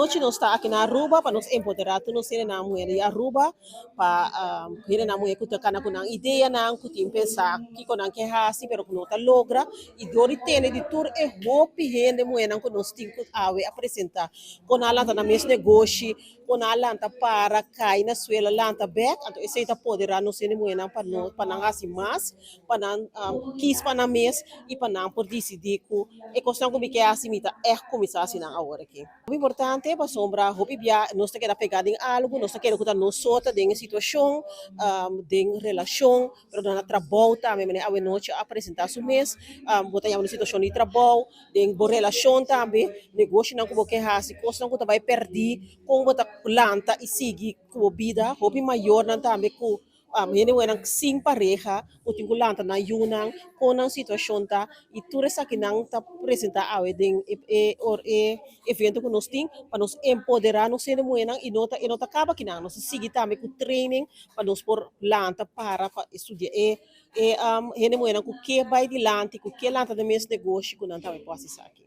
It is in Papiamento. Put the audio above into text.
Anochi nos ta aki na Aruba pa nos empoderá tur nos hendenan muhé di Aruba, pa hendenan muhé ku ta kana ku nan ideanan, ku tin pensá kiko nan ke hasi pero ku no ta logra. I dor di tende di tur e hopi hende muhénan ku nos tin ku awe a presentá kon nan a lanta nan mes negoshi, kon nan a lanta para, kai na suela, lanta bèk, anto esei ta poderá nos hende muhénan pa no pa nan hasi mas, pa nan kis pa nan mes i pa nan por disidí ku e kosnan ku mi ke hasi mi ta ègt kuminsá hasi nan awor aki. Hopi importante pasobra hopi bia nos ta keda pegá den algu, nos ta kere ku ta nos so ta den e situashon, den relashon, pero na trabou tambe manera awenochi a presentá su mes, bo ta yama un situashon di trabou, den bo relashon tambe, negoshinan ku bo ke hasi, kosnan ku ta bai pèrdí, kon bo ta lanta i sigui ku bo bida. Hopi mayornan tambe ku hende muhernan sin pareha ku tin ku lanta nan yunan, kon nan situashon ta i tur esakinan ta presentá awe den e e evento ku nos tin pa nos empoderá nos hende muhernan i no ta e no ta kaba akinan, nos ta sigui tambe ku training pa nos por lanta para pa estudia e e hende muhernan ku ke bai dilanti, ku ke lanta nan mes negoshi ku nan tambe por hasi esaki.